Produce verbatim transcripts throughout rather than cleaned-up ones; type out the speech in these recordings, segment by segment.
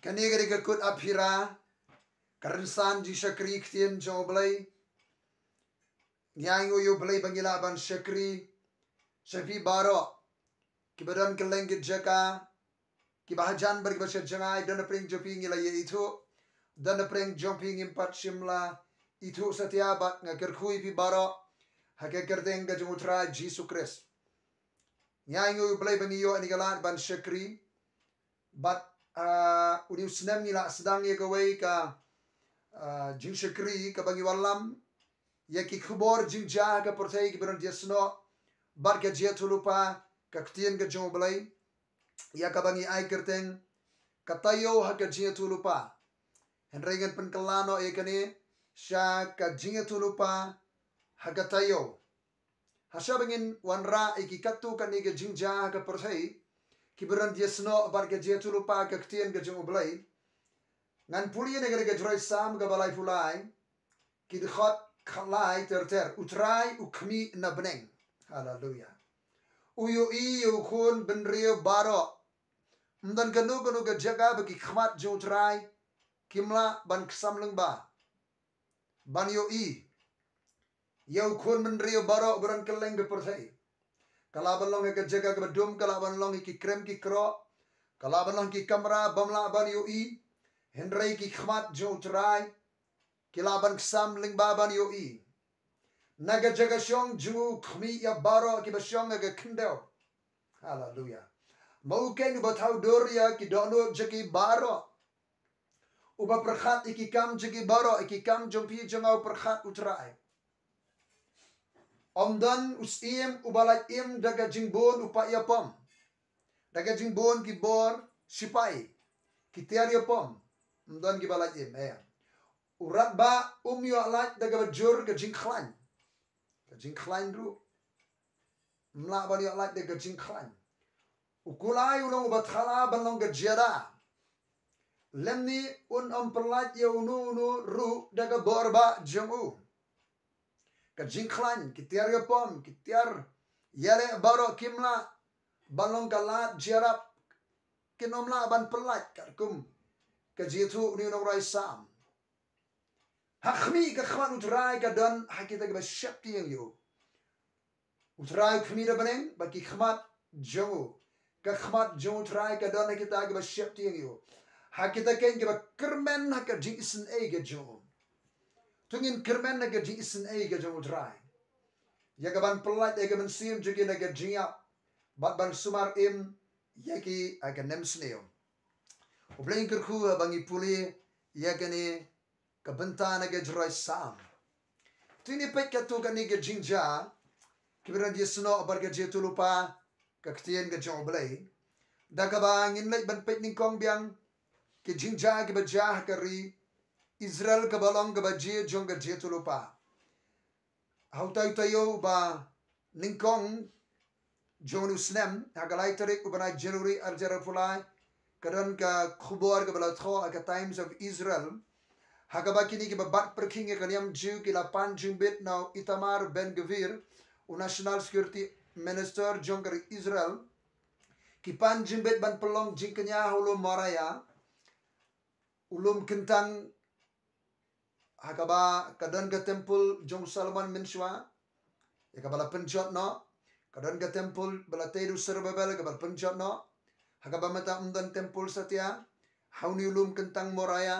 Kane ka dei ka kut aphira, ka rynsan jingshakri ktien jong U Blei. Ngi ainguh ïa U Blei ba ngi lah ban shakri sha phi baroh kiba don kylleng ki jaka, kiba hajan bad kiba sha jngai. Don napdeng jong phi ngi la ïa ithuh, don napdeng jong phi ngim pat shym la ithuh satia, bad nga kyrkhu ïa phi baroh ha ka kyrteng ka jong U Trai Jisu Khrist. Ngi ainguh ïa U Blei ba ngi ïoh ïa kane ka lad ban shakri. Bad ah, une u snem ngi la sdang ïa kawei ka ah, jingshakri kaba ngi wallam ïa ki khubor jingjia ha ka pyrthei kiba don jingïasnoh bad ka jingïathuhlypa ka ktien ka jong U Blei, ïa kaba ngi ai kyrteng ka taïew ha ka jingïathuhlypa. Hynrei ngan pynkylla noh ïa kane sha ka jingïathuhlypa ha ka taïew. Hashwa ba ngin wanrah ïa ki katto katne ka jingjia ha ka pyrthei kiba don jingïasnoh bad ka jingïathuhlypa ka ktien ka jong U Blei, ngan pule na ka jingïasnoh Salm kaba laiphew lai, ki dkhot khatlai ter ter. U Trai u khmih na bneng. Haleluya. U ïohi ïa u khun bynriew baroh. Ym don kano kano ka jaka ba ki khmat jong U Trai kim lah ban ksam lyngba ban ïohi ïa u khun bynriew baroh ba don kylleng ka pyrthei. Ka lah ban long ha ka jaka kaba dum, ka lah ban long ha ki krem ki krok, ka lah ban long ha ki kamra bym lah ban ïohi. Hynrei ki khmat jong U Trai ki lah ban ksam lyngba ban ïohi. Na ka jaka shong jong u u khmih ïa baroh kiba shong ha ka khyndew. Haleluya. Ma u keiñ uba thaw dur ïa ki dohnud jong ki baroh, uba pyrkhat ïa ki kam jong ki baroh, ïa ki kam jong phi jong nga u pyrkhat U Trai. Ym don u syiem uba lait im da ka jingbun u paid ïapom, da ka jingbun ki bor shipai, ki tiar ïapom. Ym don kiba lait im, eh. U radbah um ïoh lait da kaba jur ka jingkhlaiñ. Ka jingkhlaiñ ruh ym lah ban ïoh lait da ka jingkhlaiñ. U kulai u long uba thala ban long ka jia da, lymne un ym pyllait ïa uno uno ruh da ka bor bah jong u. Ka jingkhlaiñ, ki tiar ïapom, ki tiar ïaleh baroh kim lah ban long ka lad jia rap, kin ym lah ban pyllait katkum ka jingïathuh une u nongrwai Salm. Ha khmih, ka khmat U Trai ka don ha kita kiba sheptieng ïa u. U Trai u khmih na bneng bad ki khmat jong u, ka khmat jong U Trai ka don ha kita kiba sheptieng ïa u, ha kita keiñ kiba kyrmen ha ka jingisynei ka jong u. To ngin kyrmen ha ka jingisynei ka jong U Trai, ïa ka ban pyllait ïa ka mynsiem jong ki na ka jingïap bad ban sumar im ïa ki ha ka nemsniew. U Blei un kyrkhu haba ngi pule ïa kane ka bynta na ka jingïasnoh Salm. To ngin peit katto katne ka jingjia kiba don jingïasnoh bad ka jingïathuhlypa ka ktien ka jong U Blei, da kaba ngin leit ban peit nyngkong biang ki jingjia kiba jia ha ka ri Israel kaba long kaba jia jong ka jingïathuhlypa. Ha utai u taïew ba nyngkong jong une u snem, ha ka lai tarik u bnai January arhajar arphew lai, ka don ka khubor kaba la thoh ha ka Times of Israel, ha kaba kine kiba bat pyrkhing ïa ka niam Jiw ki la pan jingbit na u Itamar Ben-Gvir, u National Security Minister jong ka ri Israel. Ki pan jingbit ban pynlong jingkñia ha u lum Moria, u lum kyntang ha kaba ka don ka templ jong u Solomon mynshuwa, ïa kaba la pynjot noh. Ka don ka templ ba la tei da u Zerubbabel, kaba la pynjot noh, ha kaba mynta ym don templ satia ha une u lum kyntang Moria.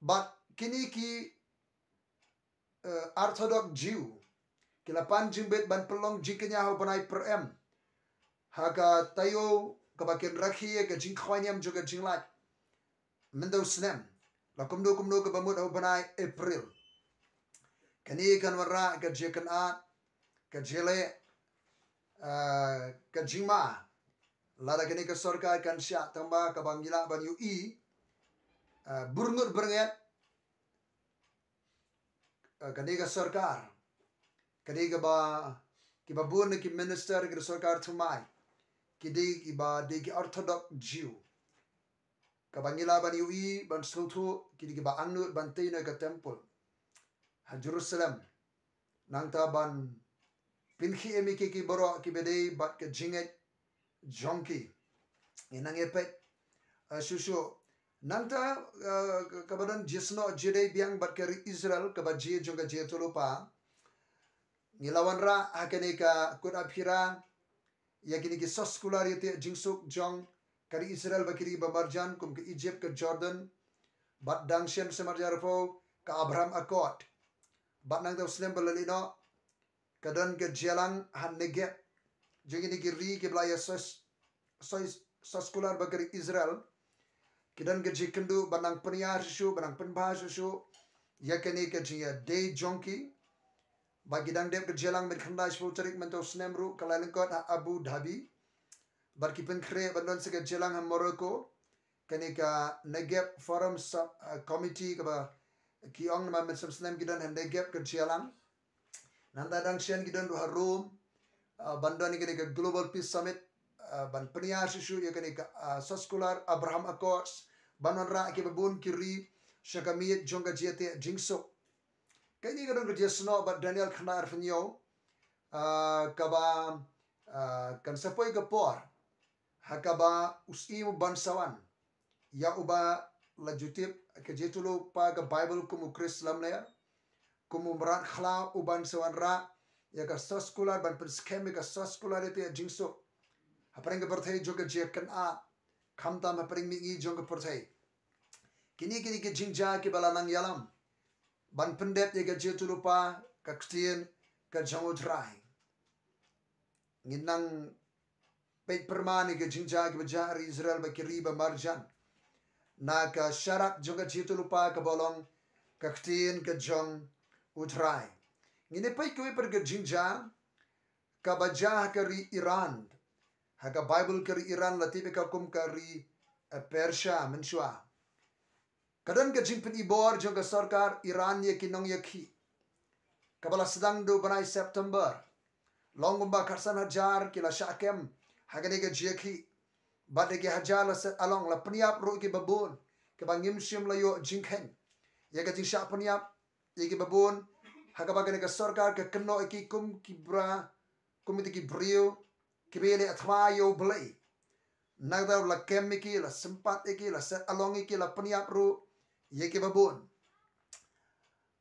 Bad kine ki eh, Orthodox Jiw ki la pan jingbit ban pynlong jingkñia ha u bnai Pyrem, ha ka taïew kaba kin rakhe ïa ka jingkhwai niam jong ka jinglait mynta u snem, la kumno kumno kaba mut ha u bnai April. Kane kan wanrah ka jingkynad, ka jingleh, eh, ka jingma. Lada kane ka sorkar kan shah, tangba kaba ngi lah ban ïohi, eh, byrngut byrnget, eh, kane ka sorkar, kane kaba, kiba bun na ki minister ki sorkar thymmai, ki dei kiba dei ki Orthodox Jiw. Kaba ngi lah ban ïohi ban sngewthuh, ki dei kiba angnud ban tei na ka templ ha Jerusalem, nangta ban pynkhie ïa ki, ki baroh kiba dei bad ka jingngeit jong ki. Ngi nang ïa peit Ah, shuh shuh. Nangta, ah, kaba don jisnoh jidei biang bad ka ri Israel kaba jia jong ka jingïathuhlypa. Ngi la wanrah ha kane ka kut aphira ïa kine ki soskular ïa te jingsuk jong ka ri Israel bad ki ri ba marjan kum ka Egypt, ka Jordan, bad dang shen se marjan ruh ka Abraham Accord. Bad nangta u snem ba la leit noh ka don ka jingïalang ha Negev jong kine ki ri ki ba la ïa sos, sos, soskular bad ka ri Israel. Ki don ka jingkynduh ba nang pynïar shuh shuh, ba nang pynbha shuh shuh ïa kane ka jingïadei jong ki. Ba ki dang dep ka jingïalang, mynta khyndai shiphew tarik mynta u snem ruh ka la lyngkot ha Abu Dhabi. Bad ki pynkhreh ban don sa ka jingïalang ha Morocco. Kane ka Negev Forum Sub, uh, Committee kaba ki ong namar mynshem snem ki don ha Negev ka jingïalang. Nangta dang shen ki don ruh ha Rome, ah, ban don ïa kane ka Global Peace Summit, ah, ban pynïar shuh shuh ïa kane ka, ah, soskular Abraham Accords, ban wanrah kiba bun ki ri sha ka miet jong ka jingïateh jingsuk. Kane ka don ka jingsnoh bad Daniel khyndai arphew hynñiew, ah, kaba, ah, kan sa poi ka por ha kaba u Syiem u ban sa wan ïa uba la ju tip ka jingïathuhlypa ka Baibl kum u Khrist lamler, kum u mrad khlaw u ban sa wanrah ïa ka soskular, ban pynskhem ïa ka soskular ïa te jingsuk hapdeng ka pyrthei jong ka jingïakynad, khamtam hapdeng mihngi jong ka pyrthei. Kine, kine ki jingjia kiba la nang ïalam ban pyndep ïa ka jingïathuhlypa ka ktien ka jong U Trai. Ngin nang peit pyrman ïa ki jingjia kiba jia ha ri Israel bad ki ri ba marjan na ka sharak jong ka jingïathuhlypa kaba long ka ktien ka jong U Trai. Ngin ïa peit kawei pat ka jingjia kaba jia ha ka ri Iran. Ha ka Baibl ka ri Iran la tip ïa ka kum ka ri, eh, Persia mynshuwa. Ka don ka jingpynibor jong ka sorkar Iran ïa ki nongïakhih kaba la sdang da u bnai September. Long kumba khatsan hajar ki la shah kem ha kane ka jingïakhih. Bad da ki hajar la set along, la pynïap ruh kiba bun kiba ngim shym la ïoh jingkheiñ ïa ka jingshah pynïap ïa kiba bun, ha kaba kane ka sorkar ka kynnoh ïa ki kum ki bra, kum ïa ki briew kiba ïaleh thma ïa U Blei. Nangta la kem ïa ki, la sympat ïa ki, la set along ïa ki, la pynïap ruh ïa kiba bun.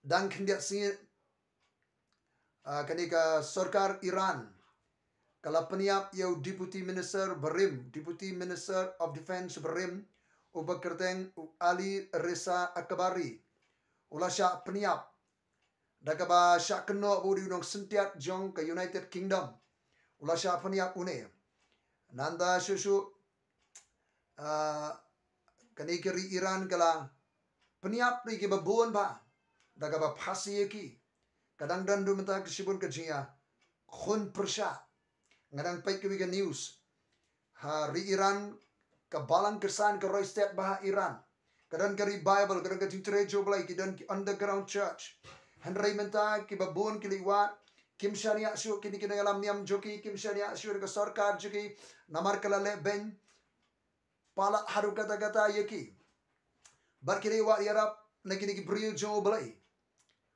Dang khyndiat sngi, ah, kane ka sorkar Iran ka la pynïap ïa u Deputy Minister barim, Deputy Minister of Defence barim, uba kyrteng u Ali Reza Akbari. U la shah pynïap da kaba shah kynnoh ba u dei u nongsyntiat jong ka United Kingdom. U la shah pynïap une. Nangta shuh shuh, ah, kane ka ri Iran ka la pynïap ïa kiba bun bha da kaba phasi ïa ki. Ka dang don ruh mynta ka shibun ka jingïakhun pyrshah. Nga dang peit kawei ka news ha ri Iran, ka balang kyrsan ka roi stet bha ha Iran. Ka don ka revival, ka don ka jingtrei jong U Blei, ki don ki underground church. Hynrei mynta kiba bun ki leit wad, kim shaniah shuh kine ki nongïalam niam jong ki, kim shaniah shuh da ka sorkar jong ki, namar ka la leh beiñ palat haduh katta katta ïa ki. Bad ki leit wad ïarap na kine ki briew jong U Blei.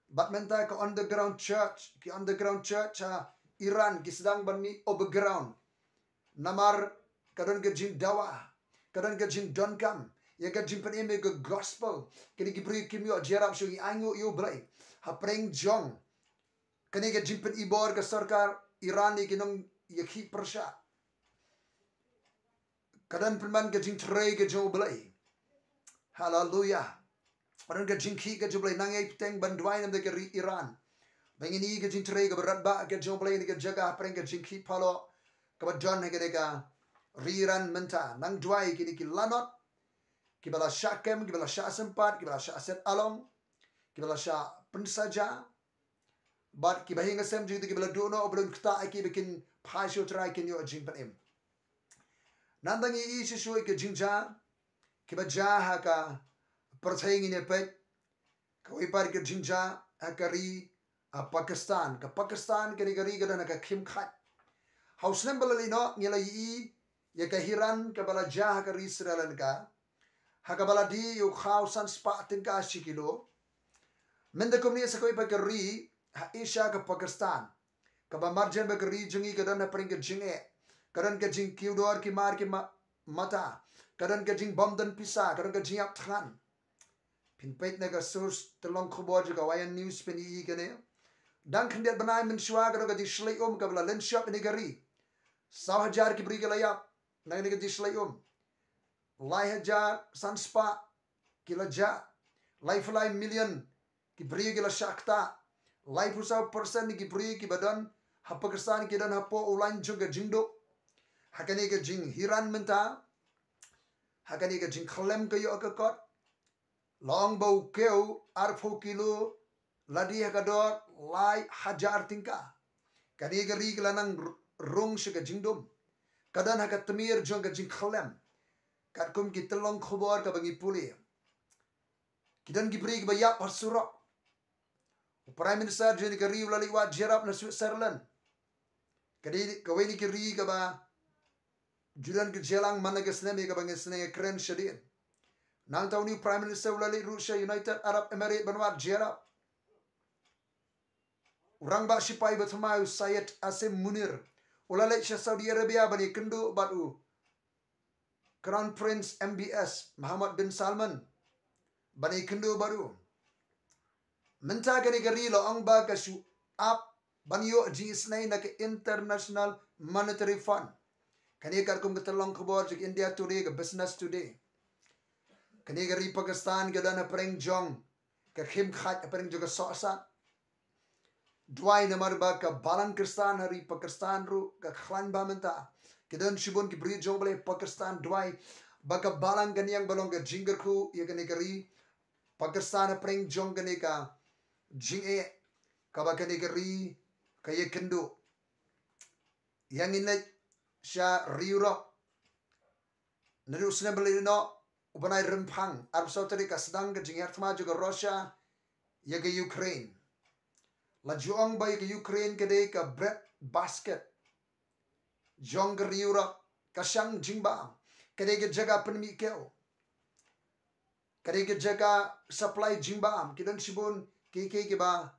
Bad mynta ka underground church, ki underground church ha Iran ki sdang ban mih overground. Namar ka don ka jingdawa, ka don ka jingdonkam ïa ka jingpynim ïa ka gospel. Kine ki briew kim ïoh jingïarap shuh, ngi ainguh ïa U Blei hapdeng jong kane ka jingpynibor ka sorkar Iran ïa ki nongïakhih pyrshah. Ka don pynban ka jingtrei ka jong U Blei. Haleluya. Ka don ka jingkhih ka jong U Blei. Nang ïai bteng ban duwai na bynta ka ri Iran. Ba ngin ïohi ka jingtrei kaba radbah ka jong U Blei na ka jaka hapdeng ka jingkhih palo kaba don ha kane ka ri Iran mynta. Nang duwai kine ki lanot kiba la shah kem, kiba la shah sympat, kiba la shah set along, kiba la shah pynsaja. Bad kiba ïing ha sem jong ki, kiba la duh noh, U Blei un ktah ïa ki ba kin phai sha U Trai, kin ïoh jingpynim. Nangta ngi ïohi shuh shuh ïa ki jingjia kiba jia ha ka pyrthei, ngin ïa peit kawei pat ka jingjia ha ka ri, ah, Pakistan. Ka Pakistan kane ka ri ka don ha ka khim khaid. Ha u snem ba la leit noh ngi la ïohi ïa ka hirang kaba la jia ha ka ri Sri Lanka, ha kaba la die ïa u khaw san spah tyngka shi kilo. Mynta kumne sa kawei pat ka ri ha Asia, ka Pakistan, kaba marjan bad ka ri jong ngi, ka don hapdeng ka jingeh, ka don ka jingkiew dor ki mar ki ma-, mata, ka don ka jingbym don pisa, ka don ka jingïap thngan. Phin peit na ka source tyllong khubor jong ka Y N News phin ïohi kane. Dang khyndiat bnai mynshuwa ka don ka jingshlei um kaba la lynshop ïa kane ka ri. Saw hajar ki briew ki la ïap na kane ka jingshlei um. Lai hajar san spah ki la jah. Laiphew lai million ki briew ki la shah ktah. Laiphew saw percent ki briew kiba don ha Pakistan ki don hapoh u lain jong ka jingduk. Ha kane ka jinghiran mynta, ha kane ka jingkhlem ka ïoh ka kot, la ong ba u kew arphew kilo la die ha ka dor lai hajar tyngka. Kane ka ri ka la nang r-, rung sha ka jingdum. Ka don ha ka tmier jong ka jingkhlem, katkum ki tyllong khubor kaba ngi pule. Ki don ki briew kiba ïap ha surok. U Prime Minister jong ka ri u la leit wad jyrap na Switzerland. Ka dei kawei na ki ri kaba ju don ka jingïalang man la ka snem ïa kaba ngi sneng ïakren shadien. Nangta une u Prime Minister u la leit ruh sha United Arab Emirates ban wad jyrap. U rangbah shipai ba thymmai u Syed Asim Munir u la leit sha Saudi Arabia ban ïakynduh bad u Crown Prince M B S Mohammed bin Salman ban ïakynduh bad u. Mynta kane ka ri la ong ba ka shu ap ban ïoh jingisynei na ka International Monetary Fund. Kane katkum ka tyllong khubor jong ka India Today, ka Business Today. Kane ka ri Pakistan ka don hapdeng jong ka khim khat, hapdeng jong ka sohsat. Duwai namar ba ka balang Khristan ha ri Pakistan ruh ka khlaiñ bha mynta. Ki don shibun ki briew jong U Blei Pakistan, duwai ba ka balang kan ïeng ban long ka jingkyrkhu ïa kane ka ri Pakistan hapdeng jong kane ka jingeh kaba kane ka ri ka ïakynduh. Ïa ngin leit sha ri Europe. Naduh u snem ba la ïoh noh, u bnai Rymphang, arphew saw tarik, ka sdang ka jinghiar thma jong ka Russia ïa ka Ukraine. La ju ong ba ïa ka Ukraine ka dei ka bread basket jong ka ri Europe, ka shang jingbam, ka dei ka jaka pynmih kew, ka dei ka jaka supply jingbam. Ki don shibun ki, ki, kiba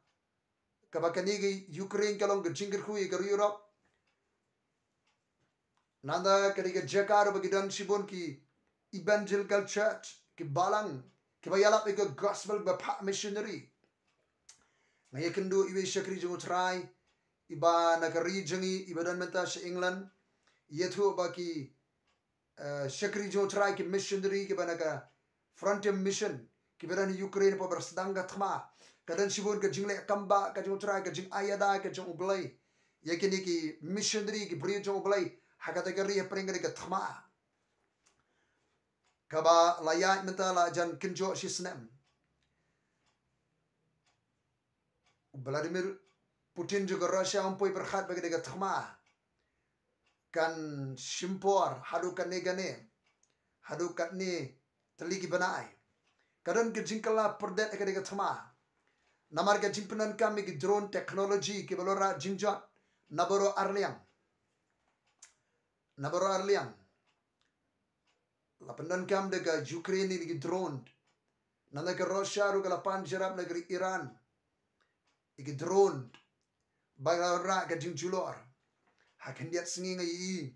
kaba kane ka Ukraine ka long ka jingkyrkhu ïa ka ri Europe. Nangta ka dei ka jaka ruh ba ki don shibun ki Evangelical Church, ki balang kiba ïalap ïa ka gospel, ba phah missionary. Nga ïakynduh iwei shakri jong U Trai iba na ka ri jong ngi iba don mynta sha England. Ïathuh ba ki eh, shakri jong U Trai, ki missionary kiba na ka Frontier Mission kiba don ha Ukraine, hapoh ba la sdang ka thma, ka don shibun ka jingleh kam ba ka jong U Trai, ka jingai ïada ka jong U Blei ïa kine ki missionary, ki briew jong U Blei ha kata ka ri hapdeng kane ka thma kaba la ïaid mynta la jan kynjoh shi snem. U Vladimir Putin jong ka Russia um poi pyrkhat ba kane ka thma kan shim por haduh katne katne, haduh katne tylli ki bnai. Ka don ka jingkylla pyrdet ha kane ka thma namar ka jingpyndonkam ïa ki drone technology kiba la wanrah jingjot na baroh arliang, na baroh arliang. La pyndonkam da ka Ukraine ïa ki drone. Nangta ka Russia ruh ka la pan jyrap na ka ri Iran ïa ki drone ba la wanrah ka jingjulor. Ha khyndiat sngi nga ïohi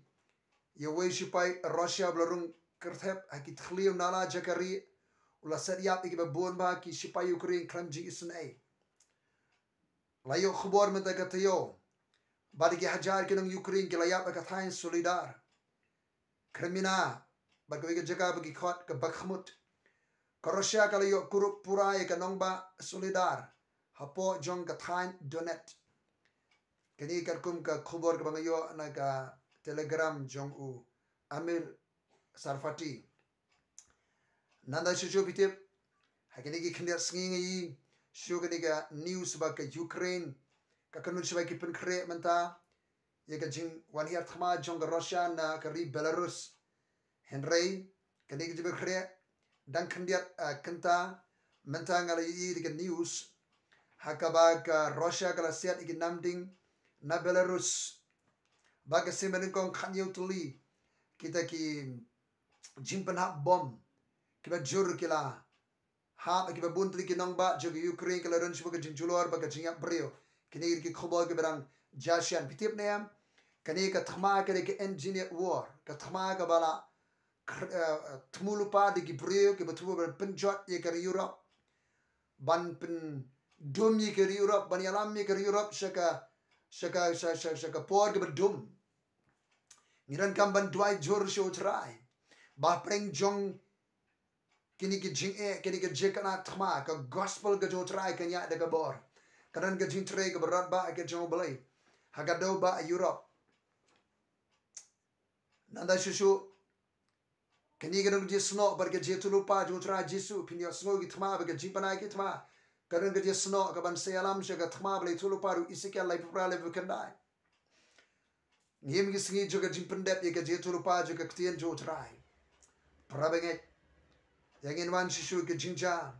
ïa uwei u shipai Russia ba la rung kyrthep ha ki thliew nala jaka ri, u la set ïap ïa kiba bun bha ki shipai Ukraine khlem jingisynei. La ïoh khubor mynta ka taïew ba da ki hajar ki nong Ukraine ki la ïap ha ka thaiñ Soledar, Kreminna bad kawei ka jaka ba ki khot ka Bakhmut. Ka Russia ka la ïoh kurup pura ïa ka nongbah Soledar hapoh jong ka thaiñ Donetsk. Kane katkum ka khubor kaba nga ïoh na ka Telegram jong u Amir Tsarfati. Nangta shuh shuh phi tip, ha kine ki khyndiat sngi nga ïohi shuh kane ka news ba ka Ukraine ka kynnoh shibun ki pynkhreh mynta ïa ka jingwan hiar thma jong ka Russia na ka ri Belarus. Hynrei kane ka jingpynkhreh dang khyndiat, eh, kynta mynta nga la ïohi da ka news ha kaba ka Russia ka la siat ïa ki namding na Belarus ba ka seng ba nyngkong khatñiew tylli kita ki jingpynhap bom kiba jur ki la hap, kiba bun tylli ki nongbah jong ka Ukraine ki la don shibun ka jingjulor bad ka jingïap briew. Kine ki khubor kiba dang jia shen. Phi tip ne em, kane ka thma ka dei ka engineered war, ka thma kaba la kr- eh, thmu lypa da ki briew kiba thmu ban pynjot ïa ka ri Europe, ban pyndum ïa ka ri Europe, ban ïalam ïa ka ri Europe sha ka, sha ka, sha, sha, sha ka por kaba dum. Ngi donkam ban duwai jur sha U Trai ba hapdeng jong kine ki jingeh, kine ki jingkynad thma, ka gospel ka jong U Trai kan ïaid da ka bor. Ka don ka jingtrei kaba radbah ka jong U Blei ha ka dewbah Europe. Nangta shuh shuh, kane ka don ka jingsnoh bad ka jingïathuhlypa jong U Trai Jisu, phin ïohsngew ki thma bad ka jingbnai ki thma. Ka don ka jingsnoh kaban sa ïalam sha ka thma ba la ïathuhlypa da u Esekiel laiphew phra laiphew khyndai. Ngim ki sngi jong ka jingpyndep ïa ka jingïathuhlypa jong ka ktien jong U Trai. Para bangeit, ïa ngin wan shuh shuh ki jingjia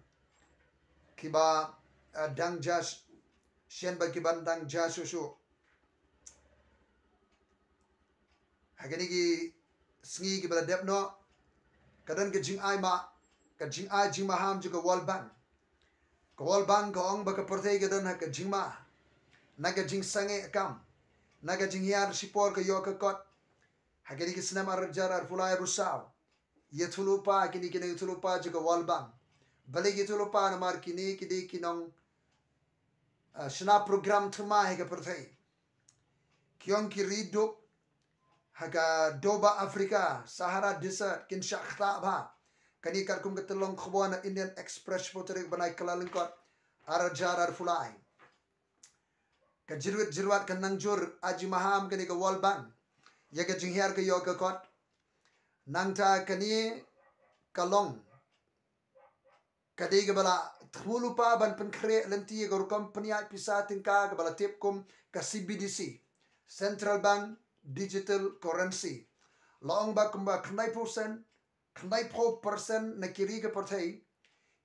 kiba, eh, dang jia sh- shen bad kiban dang jia shuh shuh. Ha kine ki sngi kiba la dep noh, ka don ka jingai ma, ka jingai jingmaham jong ka World Bank. Ka World Bank ka ong ba ka pyrthei ka don ha ka jingma na ka jingsangeh kam, na ka jinghiar shipor ka ïoh ka kot. Ha kine ki snem ar hajar arphew lai arphew saw, ïathuhlypa, kine ki nongïathuhlypa jong ka World Bank, balei ki ïathuhlypa? Namar kine ki dei ki nong, ah, shna program thma ha ka pyrthei. Ki ong ki ri duk ha ka dewbah Africa, Sahara Desert, kin shah ktah bha. Kane katkum ka tyllong khubor na Indian Express, shiphew tarik bnai Kyllalyngkot, ar hajar arphew lai. Ka jyrwit jyrwat ka nang jur ai jingmaham kane ka World Bank ïa ka jinghiar ka ïoh ka kot. Nangta kane ka long ka dei kaba la thmu lypa ban pynkhreh lynti ïa ka rukom pynïaid pisa tyngka kaba la tip kum ka C B D C, Central Bank Digital Currency. La ong ba kumba khyndai percent, khyndai phew percent na ki ri ka pyrthei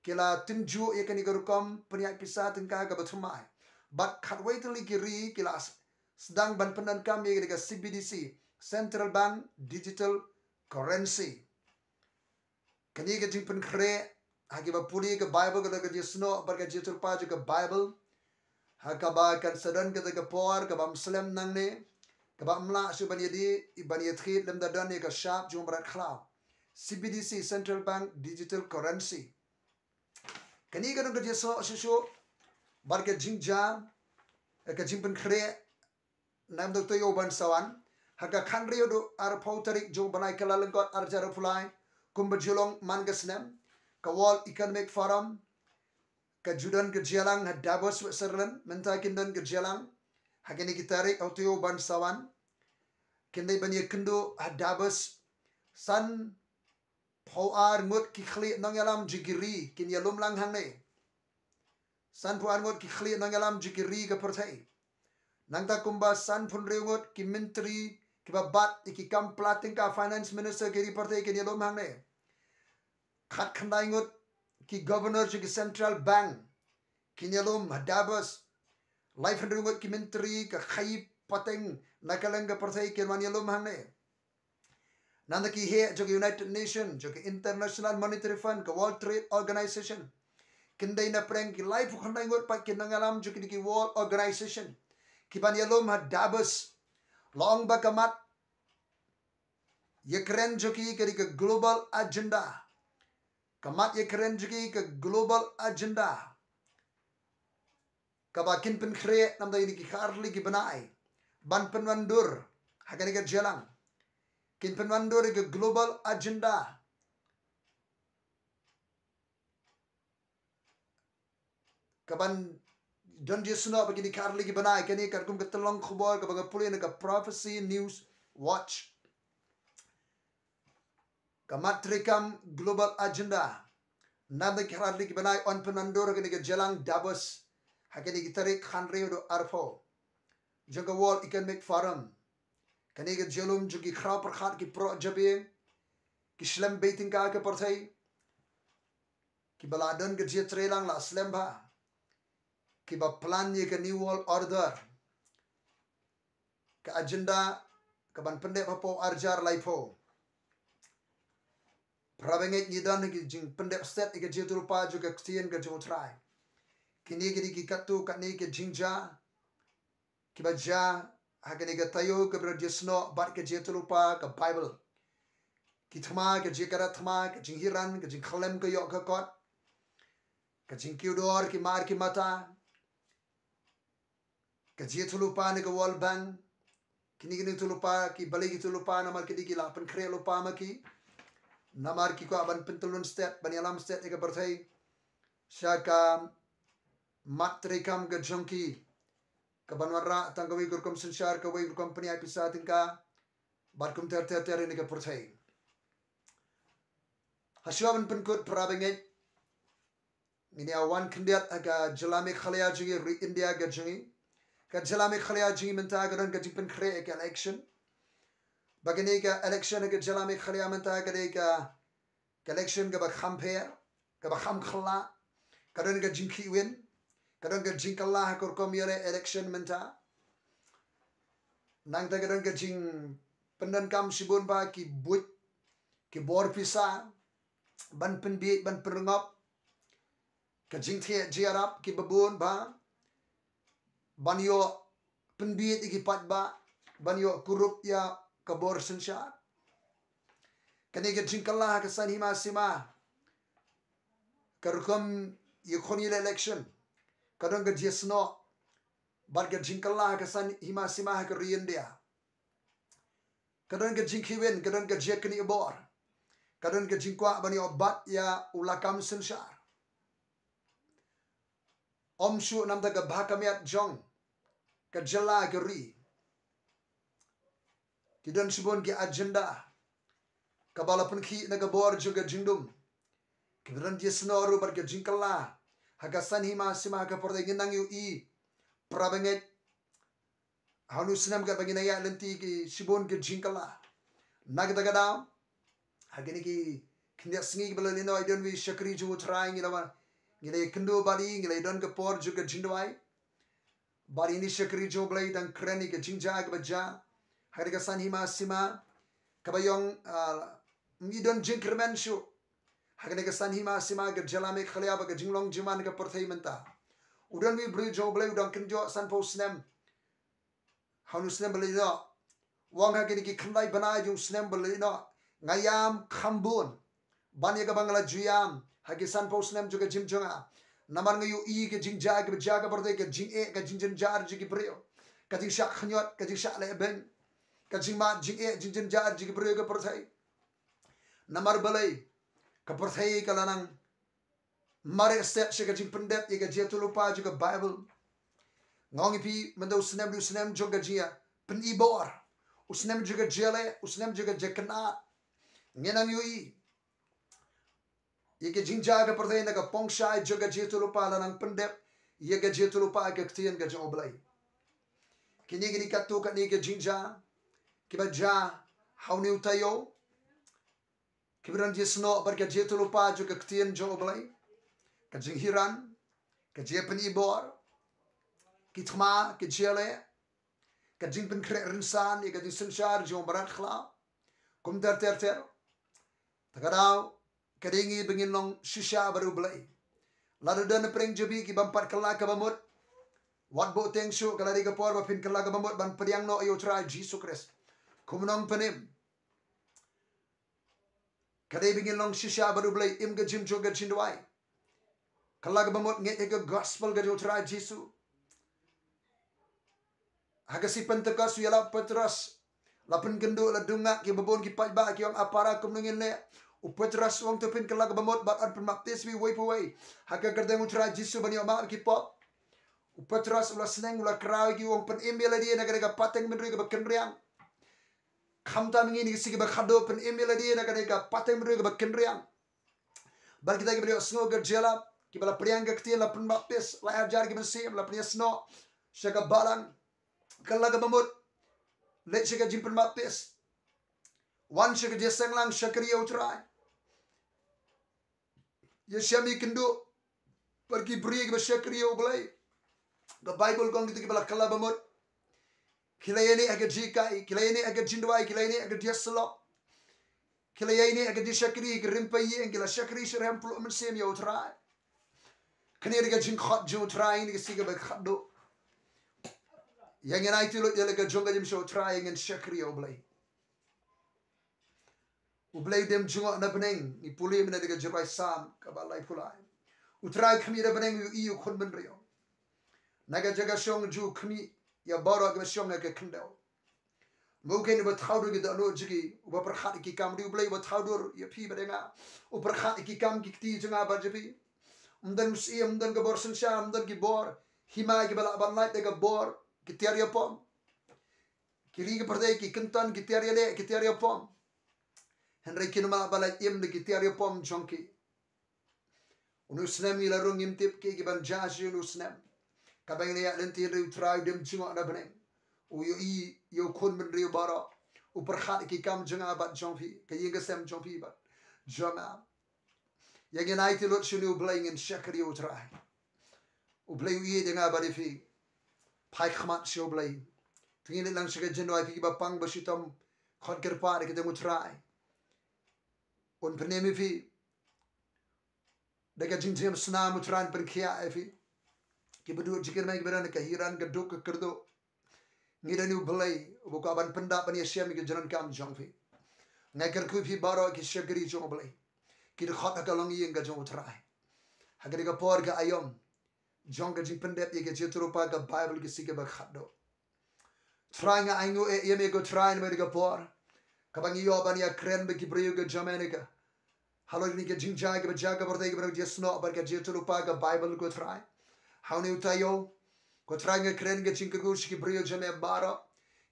ki la tynjuh ïa kane ka rukom pynïaid pisa tyngka kaba thymmai. Bad khatwei tylli ki ri ki la s- sdang ban pyndonkam ïa kane ka C B D C, Central Bank Digital Currency. Kane ka jingpynkhreh, ha kiba pule ka Bible, ka don ka jingsnoh bad ka jingïathuhlypa jong ka Bible, ha kaba kan sa don kata ka por kaba ym slem nangne, kaba ym lah shuh ban ïadie, ban ïathied lymda don ïa ka shap jong u mrad khlaw. C B D C, Central Bank Digital Currency. Kane ka don ka jingsnoh shuh shuh bad ka jingjia, ka jingpynkhreh na ka bynta u taïew ban sa wan, ha ka khathynriew haduh arphew tarik jong u bnai Kyllalyngkot ar hajar arphew lai, kumba ju long man ka snem, ka World Economic Forum ka ju don ka jingïalang ha Davos, Switzerland. Mynta kin don ka jingïalang ha kine ki tarik ha u taïew ban sa wan. Kin dei ban ïakynduh ha Davos. Sanphew ar ngut ki khlieh nongïalam jong ki ri kin ïalum lang hangne. Sanphew ar ngut ki khlieh nongïalam jong ki ri ka pyrthei. Nangta kumba sanphew hynriew ngut ki myntri kiba bat ïa ki kam pla tyngka, finance minister, ki ri pyrthei kin ïalum hangne. Khatkhyndai ngut ki governor jong ki central bank kin ïalum ha Davos. Laiphew hynriew ngut ki myntri ka khaïi pateng na kylleng ka pyrthei kin wan ïalum hangne. Nangta ki heh jong ka United Nations, jong ka International Monetary Fund, ka World Trade Organization, kin dei na pdeng ki laiphew khyndai ngut pat ki nongïalam jong kine ki World Organization kiban ïalum ha Davos. La ong ba ka mat ïakren jong ki ka dei ka global agenda. Ka mat ïakren jong ki ka global agenda kaba kin pynkhreh namar ïa kine ki khatlai ki bnai ban pynwandur ha kane ka jingïalang. Kin pynwandur ïa ka global agenda kaban don jingsnoh ba kine ki khatlai ki bnai. Kane katkum ka tyllong khubor kaba nga pule na ka Prophecy News Watch. Ka mat treikam global agenda namar ïa ki khatlai ki bnai yn pynwandur ha kane ka jingïalang Davos ha kine ki tarik khathynriew haduh arphew jong ka World Economic Forum. Kane ka jinglum jong ki khraw pyrkhat, ki proh jabieng, ki shlem bei tyngka ka pyrthei, kiba la don ka jingtreilang la slem bha, kiba plan ïa ka New World Order, ka agenda kaban pyndep hapoh ar hajar laiphew. Para bangeit, ngi don ha ki jingpyndep stet ïa ka jingïathuhlypa jong ka ktien ka jong U Trai. Kine ki dei ki katto katne ki jingjia kiba jia ha kane ka taïew kaba la jingsnoh bad ka jingïathuhlypa ka Bible. ki thma, ka jingkyrkhu thma, ka jinghiran, ka jingkhlem ka ïoh ka kot, ka jingkiew dor, ki mar ki mata, ka jingïathuhlypa na ka World Bank, kine kine ki jingïathuhlypa, ki balei ki jingïathuhlypa, namar kine ki la pynkhreh lypa ma ki, namar ki kwah ban pyntyllun stet, ban ïalam stet ïa ka pyrthei sha ka mat treikam ka jong ki, ka ban wanrah tang kawei ka rukom synshar, kawei ka rukom pynïaid pisa tyngka, bad kumta ter ter ter ïa kane ka pyrthei. Hashwa ban pynkut, para bangeit, ngin ïa wan khyndiat ha ka jylla Meghalaya jong ngi, ri India ka jong ngi. Ka jylla Meghalaya jong ngi mynta ka don ka jingpynkhreh ïa ka election. Bad kane ka election ha ka jylla Meghalaya mynta ka dei ka, ka election kaba kham pher, kaba kham khyllah, ka don ka jingkhih win, ka don ka jingkylla ha ka rukom ïaleh election mynta. Nangta ka don ka jingpyndonkam shibun bha ki buit, ki bor pisa, ban pynbieit, ban pynrngop, ka jingthiah jingïarap kiba bun bha, ban ïoh pynbieit ïa ki paidbah, ban ïoh kurup ïa ka bor synshar. Kane ka jingkylla ha ka san hima sima, ka rukom ïakhun ïaleh election, ka don ka jingïasnoh bad ka jingkylla ha ka san hima sima ha ka ri India. Ka don ka jingkhih win, ka don ka jingknieh bor, ka don ka jingkwah ban ïoh bat ïa u lakam synshar. Ym shuh namar ka bha ka miat jong ka jylla, ka ri. Ki don shibun ki agenda kaba la pynkhih na ka bor jong ka jingdum, kiba don jingïasnoh ruh bad ka jingkylla ha ka san hima sima ha ka pyrthei. Ngin nang ïohi, para bangeit, ha une u snem katba ngin nang ïaid lynti ki shibun ki jingkylla. Na kata ka daw, ha kine ki khyndiat sngi kiba la leit noh, i don wi shakri jong U Trai, ngi la wan, ngi la ïakynduh bad i, ngi la ïadon ka por jong ka jingduwai. Bad ine i shakri jong U Blei i dang kren ïa ka jingjia kaba jia ha kane ka san hima sima, kaba ïong, ah, ym i don jingkyrmen shuh ha kane ka san hima sima, ka jylla Meghalaya, bad ka jinglong jingman ka pyrthei mynta. U don wi briew jong U Blei u dang kynjoh sanphew snem ha une u snem ba la leit noh. U ong ha kine ki khyndai bnai jong u snem ba la leit noh, nga ïam kham bun ban ïa kaba nga la ju ïam ha ki sanphew snem jong ka jingim jong nga. Namar nga ïohi ka jingjia kaba jia ha ka pyrthei, ka jingeh, ka jingjynjar jong ki briew, ka jingshah khñiot, ka jingshah lehbeiñ, ka jingmad jingeh, jingjynjar jong ki briew ha ka pyrthei. Namar balei? Ka pyrthei ka la nang mareh stet sha ka jingpyndep ïa ka jingïathuhlypa jong ka Baibl. Nga ong ïa phi, mynta u snem u dei u snem jong ka jingïapyni bor, u snem jong ka jingïaleh, u snem jong ka jingkynad. Ngin nang ïohi ïa ka jingjia ka pyrthei, na ka pongshai jong ka jingïathuhlypa la nang pyndep ïa ka jingïathuhlypa, ka ktien ka jong U Blei. Kine kine katto katne ka jingjia kiba jia ha une u taïew, kiba don jingïasnoh bad ka jingïathuhlypa jong ka ktien jong U Blei, ka jinghiran, ka jingïapyni bor, ki thma, ka jingïaleh, ka jingpynkhreh rynsan ïa ka jingsynshar jong u mrad khlaw, kumta ter ter ter. Ta ka daw, ka dei ngi ba ngin long shisha bad U Blei. Lada don na pdeng jong phi ki bym pat kylla kaba mut, wat buhteng shuh, ka la dei ka por ba phin kylla kaba mut ban pdiang noh ïa U Trai Jisu Khrist kum u nongpynim. Ka dei ba ngin long shisha bad U Blei, im ka jingim jong ka jingduwai. Kylla kaba mut, ngeit ïa ka gospel ka jong U Trai Jisu. Ha ka sngi Pentekost, u ïalam u Petros, la pynkynduh, la dung nga, kiba bun ki paidbah ki ong, a para, kumno ngin leh? U Petros u ong, to phin kylla kaba mut bad yn pynbaptis uwei pa uwei ha ka kyrteng U Trai Jisu ban ïoh map ki pop. U Petros u la sneng, u la kraw ïa ki, u ong, pynim ïa lade na kane ka pateng bynriew kaba kynriang. Khamtam ngi, ngi sngi kaba khadduh, pynim ïa lade na kane ka pateng bynriew kaba kynriang. Bad kita kiba la ïohsngew ka jingïalap, kiba la pdiang ka ktien, la pynbaptis, lai hajar ki mynsiem la pynïasnoh sha ka balang. Kylla kaba mut, leit sha ka jingpynbaptis, wan sha ka jingsenglang, shakri ïa U Trai. Ïashem ïakynduh bad ki briew kiba shakri ïa U Blei. Ka Baibl ka ong kita kiba la kylla ba mut, ki la ïaineh ha ka jinghikai, ki la ïaineh ha ka jingduwai, ki la ïaineh ha ka jingïasyllok, ki la ïaineh ha ka jingshakri, ki rim pa ïing, ki la shakri shitrhem, pynlut mynsiem ïa U Trai. Kane ka dei ka jingkhot jong U Trai, kane ka sngi kaba khadduh. Ïa ngin aiti lut ïa la ka jong ka jingim sha U Trai, ïa ngin shakri ïa U Blei. U Blei u dem jngoh na bneng, ngi pule mynne da ka jingrwai Salm kaba laiphew lai. U Trai u khmih na bneng, u ïohi ïa u khun bynriew. Na ka jaka shong jong u, u khmih ïa baroh kiba shong ha ka khyndew. Mo, u keiñ uba thaw dur ïa ki dohnud jong ki, uba pyrkhat ïa ki kam, u dei U Blei uba thaw dur ïa phi bad ïa nga. U pyrkhat ïa ki kam ki kti jong nga bad jong phi. Ym don u syiem, ym don ka bor synshar, ym don ki bor hima kiba lah ban lait da ka bor, ki tiar ïapom. Ki ri ki pyrthei ki kynton, ki tiar ïaleh, ki tiar ïapom. Hynrei kin ym lah ban lait im da ki tiar ïapom jong ki. Une u snem ngi la rung, ngim tip kiei kiban jia sha une u snem. Kaba ngi la ïaid lynti, hynrei U Trai u dem jngoh na bneng. U ïohi ïa u khun bynriew baroh. U pyrkhat ïa ki kam jong nga bad jong phi, ka ïing ka sem jong phi bad jong nga. Ïa ngin aiti lut sha une U Blei, ngin shakri ïa U Trai. U Blei u ïeit ïa nga bad ïa phi. Phai khmat sha U Blei. Te ngin leit lang sha ka jingduwai, phi kiba pang ba shitom, khot kyrpad ïa ka kyrteng U Trai. Un pynim ïa phi. Da ka jingjam snam U Trai un pynkhiah ïa phi. Kiba duh jingkyrmen, kiba don ka hiran, ka duk, ka kyrduh. Ngi don ïa U Blei uba kwah ban pyndap, ban ïashem ïa ka jingdonkam jong phi. Nga kyrkhu ïa phi baroh ki shakri jong U Blei, ki dkhot ha ka longïing ka jong U Trai. Ha kane ka por ka aïom jong ka jingpyndep ïa ka jingïathuhlypa ka Baibl, ki sngi kiba khatduh. Trai, nga ainguh ïa me ko Trai namar kane ka por kaba ngi ïoh ban ïakren bad ki briew ka Jamaica. Halor kane ka jingjia kaba jia ha ka pyrthei kaba nang jia snoh bad ka jingïathuhlypa ka Baibl ko Trai. Ha une u taïew ko Trai, nga kren ka jingkyrkhu sha ki briew jong me baroh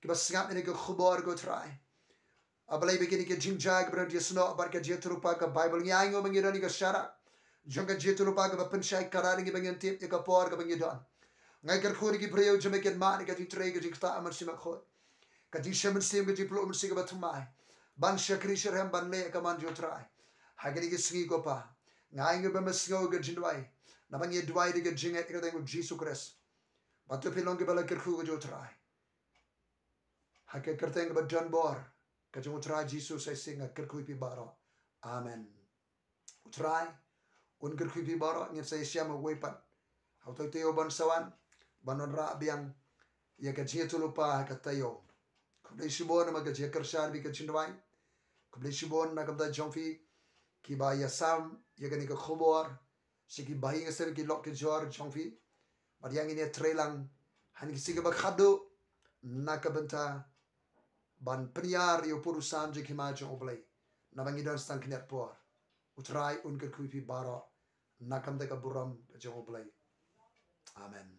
kiba sngap ïa kane ka khubor ko Trai. A Blei, ba kine ki jingjia kiba nang jia snoh bad ka jingïathuhlypa ka Baibl, ngi ainguh ba ngi don ïa ka sharak jong ka jingïathuhlypa kaba pynshai kynrad ïa ngi ba ngin tip ïa ka por kaba ngi don. Nga kyrkhu ïa ki briew jong me, kin mad ïa ka jingtrei, ka jingktah mynsiem bakhuid, ka jingshem mynsiem, ka jingpluh mynsiem kaba thymmai, ban shakri syrhem, ban leh ïa ka mon jong U Trai. Ha kine ki sngi ko Pa, nga ainguh ba me sngew ïa ka jingduwai, naba ngi duwai da ka jingngeit ïa ka kyrteng U Jisu Khrist. Ba to phi long kiba la kyrkhu ko jong U Trai. Ha ka kyrteng kaba don bor ka jong U Trai Jisu sa shisien nga kyrkhu ïa phi baroh. Amen. U Trai un kyrkhu ïa phi baroh. Ngin sa ïashem ha kawei pat ha uta u taïew ban sa wan, ban wanrah biang ïa ka jingïathuhlypa ha ka taïew. Khublei shibun namar ka jingïakyrshan bad ka jingduwai. Khublei shibun na ka bynta jong phi kiba ïasam ïa kane ka khubor sha ki bahaïing hasem, ki lok ki jor jong phi. Bad ïa ngin ïatreilang ha kine ki sngi kiba khatduh na ka bynta ban pynïar ïa u pud u sam jong ka hima jong U Blei, naba ngi don sa tang khyndiat por. U Trai un kyrkhu ïa phi baroh na ka bynta ka burom ka jong U Blei. Amen.